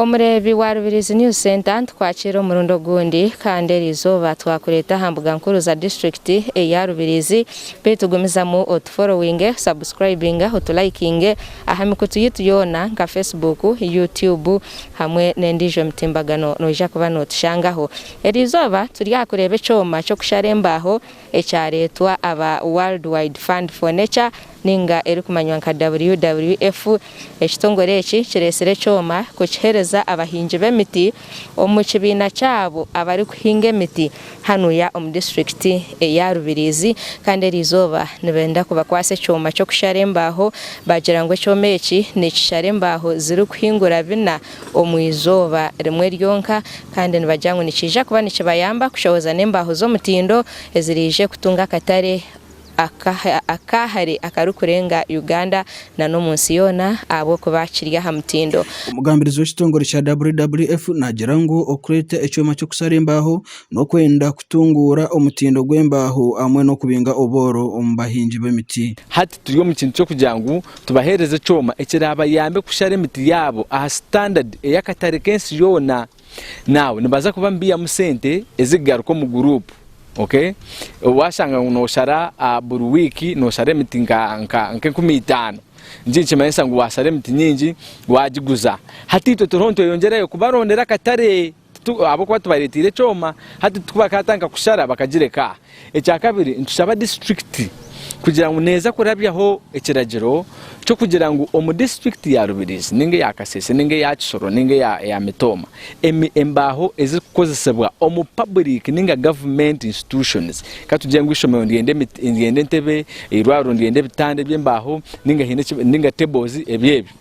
Omureebi wa Rubirizi News Centre nitukwakira omurundi ogundi kandi eriizooba twakureeta aha mbuga nkuru za disiturikiti eya Rubirizi beitu gumizamu otuforowinge, subscribinga, otulayikinge aha mikutu yaitu yoona nka Facebook, YouTube hamwe n'endiijo mitimbagano noija kuba notushangaho. Eriizooba turi aha kureeba ekyoma ky'okushara embaaho ekyareetwa aba World Wide Fund for Nature ninga erikumanywa nka WWF. Ekitongore eki kireetsire ekyoma kukiheereza abahingi b'emiti omu kibiina kyabo abarikuhinga emiti hanuya omu disiturikiti eya Rubirizi kandi eriizooba nibenda kubakwatsa ekyoma ky'okushara embaaho baagira ngu ekyoma eki nikishara embaaho zirikuhingura bina omu izooba rimwe ryonka kandi nibagira ngu nikiija kuba nikibayamba kushohoza n'embaaho z'omutindo eziraije kutunga akatare akaahare akarikurenga Uganda na n'omu nsi yoona ahabw'okuba kiri aha mutindo. Omugambirizi w'ekitongore kya WWF naagira ngu okureeta ekyoma ky'okushara embaaho n'okwenda kutunguura omutindo gw'embaaho hamwe n'okubinga obworo omu bahingi b'emiti. Hati turi omu kintu ky'okugira ngu tubaheereze ekyoma ekiraabayambe kushara emiti yaabo aha sitandadi ey'akatare k'ensi yoona. Now nibaza kuba nibaihamu sente ezikugaruka omu guruupu okay washanga ngu noshara buri wiiki noshara emiti nka nk'enkumi itaano nikyo nikimanyisa ngu washara emiti nyingi wagiguza. Hati itwe turiho nitweyongyerayo kubarondera akatare ahabw'okuba tubareteire ekyoma hati tibakatandika kushara bakagireka. Ekyakabiri nitushaba disiturikiti kugira ngu neeza kurabyaho ekiragiro ky'okugira ngu omu disiturikiti ya Rubirizi ninga eya Kasese ninga eya Kisoro ninga eya Mitooma embaaho ezirikukozesebwa omu public ninga government institutions katugire ngu eishomero niryenda entebe, eirwariro niryenda ebitanda eby'embaaho ninga tables ebyo ebyo.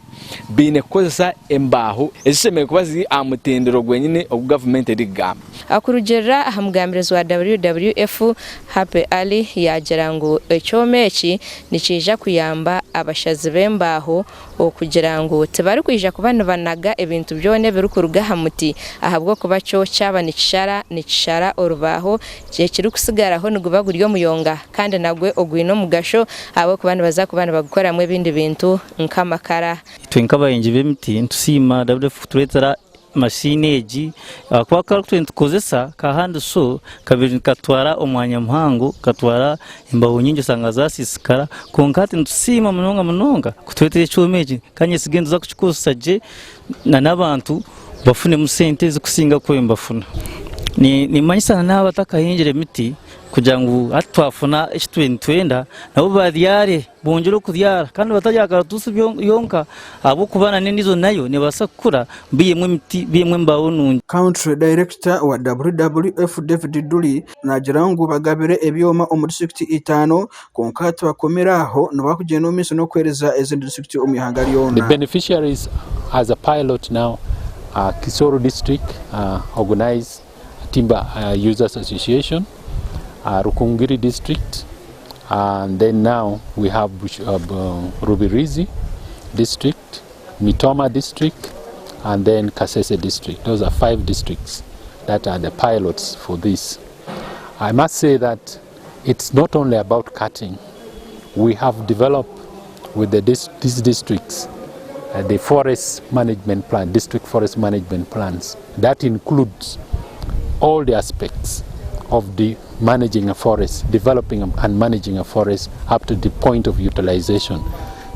Baine kukozesa embaaho ezishemereire kuba ziri aha mutendero gwenyine ogu gavumenti erikugamba. Kurugiirira aha mugambirizi wa WWF, Happy Ali yaagira ngu ekyoma eki nikiija kuyamba abashazi b'embaaho okugira ngu tibarikwija kuba nibanaga ebintu byona ebirikuruga aha muti ahabw'okuba kyo kyaba nikishara, nikishara orubaaho Ekirikusigaraho niguba guri omuyonga kandi nagwo ogwine omugasho ahabw'okuba nibaza kuba nibagukoramu ebindi bintu nk'amakara. Itwe nk'abahingi b'emiti nitusiima WWF kutureetera mashini egi ahakuba aku turi nitukozesa ka hand saw kabaire nikatwara omwanya muhango katwara embaho nyingi osanga zasiisikara kwonka hati nitusiima munonga munonga kutureetera ekyoma eki kandi nyesiga nituza kukikozesa gye n'abantu bafunemu sente ezikusinga ku nibafuna. Nimanyisa na n'abo abatakahingire emiti kugira ngu hati twafuna eki tubaire nitwenda nabo babyare bongyere okubyara kandi batabyara karituusi yonka ahabw'okuba n'endiijo nayo neebaasa kukura baihemu emiti baihemu embaaho nungi. Country Director wa WWF David Duli naagira ngu bagabire ebyoma omu disiturikiti itaano kwonka tibakomire aho nibakugyenda omu maisho n'okuheereza ezindi disiturikiti omu ihanga The ryona. beneficiaries as a pilot now are Kisoro District uh, Organized Timber uh, Users Association, uh, Rukungiri District, and then now we have uh, Rubirizi District, Mitoma District, and then Kasese District. Those are five districts that are the pilots for this. I must say that it's not only about cutting. We have developed with the dis these districts uh, the forest management plan, district forest management plans. That includes all the aspects of the managing a forest, developing and managing a forest up to the point of utilization.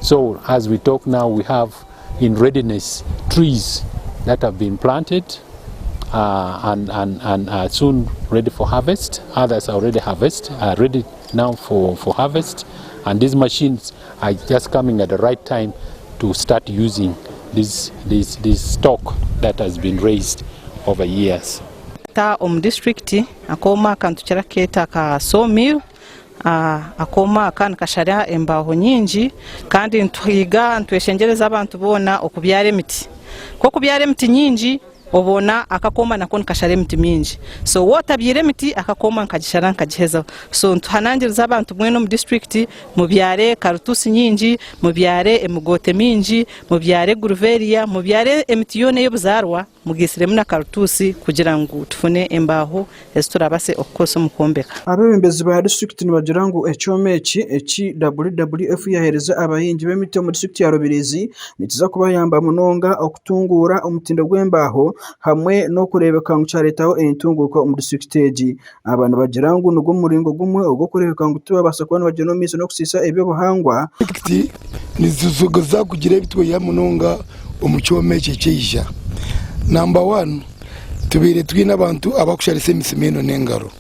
So as we talk now, we have in readiness trees that have been planted uh, and, and, and are soon ready for harvest. Others are already harvest, are ready now for, for harvest. And these machines are just coming at the right time to start using this, this, this stock that has been raised over years. Ta omu disiturikiti akooma aka nitukira kukeeta ka sawmill Akooma aka nikashara embaaho nyingi kandi nituhiga nitweshengyereza abantu boona okubyara emiti. Ku okubyara emiti nyingi obona aka akooma nako nikashara emiti mingi. So waaba otabyaire emiti aka akooma nikagishara nikagihezaho. So nituhanangiriza abantu mwena omu disiturikiti mubyare karituusi nyingi, mubyare emigoote mingi, mubyare guruveriya, mubyare emiti yoona ey'obuzaarwa. Mugaitsiremu na karutuusi kugira ngu tufune embaaho ezi turabase okukozesa omu kwombeka. Abeebembezi ba disiturikiti nibagira ngu ekyoma eki, eki WWF yaaheereza abahingi b'emiti omu disiturikiti ya Rubirizi nikiza kubayamba munonga okutunguura omutindo gw'embaaho hamwe n'okureebeka ngu kyareetaho entunguuka omu disiturikiti egi. Aba nibagira ngu nigwo muringo gumwe ogw'okureebeka ngu tibabaasa kuba nibagyenda omu maisho n'okusiisa eby'obuhangwa. Disiturikiti niziza kugira ebi tweiha munonga omu kyoma eki ekyaija. Namba wani, tubaire twine abantu abakusharisa emisimeeno n'engaro,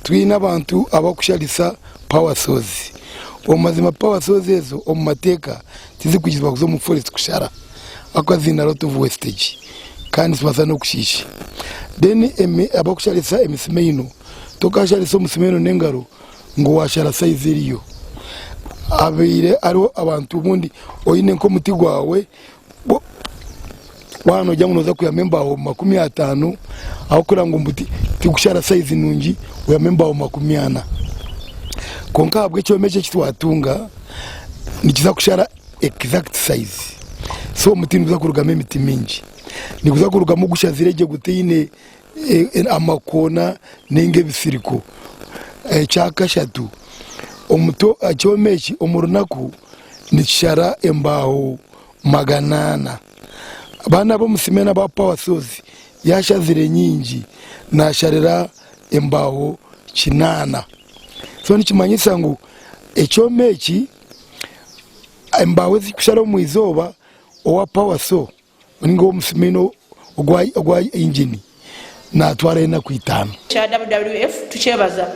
twine abantu abakusharisa power saws. Omu mazima power saws ezo omu mateeka tizikwikirizibwa kuza omu forest kushara ahakuba ziine a lot of wastage kandi nizibaasa n'okushiisha. Then abakusharisa emisimeino, tokasharisa omusimeino n'engaro ngu washara sayizi eriyo. Habaire hariho abantu obundi oine nk'omuti gwawe, waaba noogira ngu nooza kwihamu embaaho 50, ahabw'okugira ngu omuti tigukushara sayizi nungi, oihamu embaaho 40. Kwonka ahabw'ekyoma eki eki twatunga, nikiza kushara exact size. So omuti niguza kurugamu emiti mingi. Niguza kurugamu gushazire gye gutaine amakoona ninga ebisiriko. Ekyakashatu, ekyoma eki omu runaku nikishara embaaho 400. Banu ab'omusimeno aba power saws yashazire nyingi nasharira embaaho 800. So nikimanyisa ngu ekyoma eki embaaho ezikushara omu izooba owa power saw Ninga omusimeino ogwa ingini natwara enaku itano. Ekya WWF tukyebaza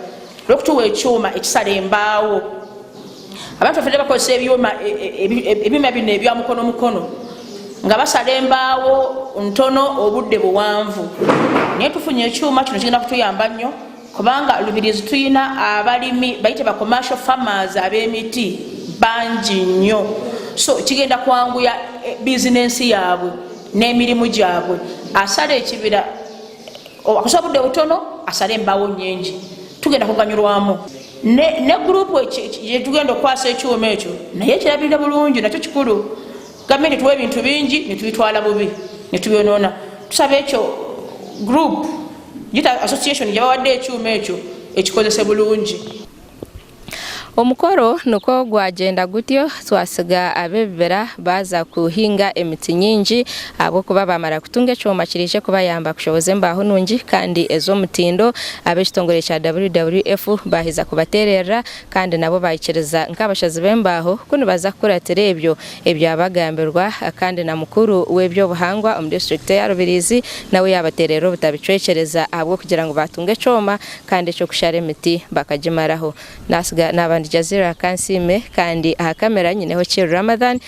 olw'okutuwa ekyoma ekisala embaawo. Abantu baffe bakozesa ebyoma ebyuma bino ebya mukono mukono nga basala embaawo ntono obudde buwanvu naye tufunye ekyuma kino kigenda kutuyamba nnyo kubanga Rubirizi tulina abalimi bayite ba commercial farmers ab'emiti bangi nnyo so kigenda kwanguya bizinensi yaabwe n'emirimu gyabwe. Asala ekibira akozesa obudde butono asale embaawo nyingi tugenda kuganyulwamu. Ne gurupu gyetugenda okukwasa ekyuma ekyo naye ekirabirire bulungi nakyo kikulu. Gavumenti etuwa ebintu bingi netubitwala bubi netubyonoona. Tusaba ekyo gurupu gita association gyebawadde ekyuma ekyo ekikozese bulungi. Omukoro nikwo gwagyenda gutyo, twasiga ab'ebibira baaza kuhinga emiti nyingi ahabw'okuba baamara kutunga ekyoma kiraije kubayamba kushohoza embaaho nungi kandi ez'omutindo. Ab'ekitongore kya WWF baaheza kubateererera kandi nabo baikiriza nk'abashazi b'embaaho ku nibaza kukuratira ebyo ebyabagambirwa kandi na mukuru w'eby'obuhangwa omu disiturikiti eya Rubirizi nawe yaabateererera obutabicwekyereza ahabw'okugira ngu baatunga ekyoma kandi eky'okushara emiti bakagimaraho. Naasiga naaba ndi Jazeera Kansiime kandi aha kamera nyineho Kiiru Ramadhan.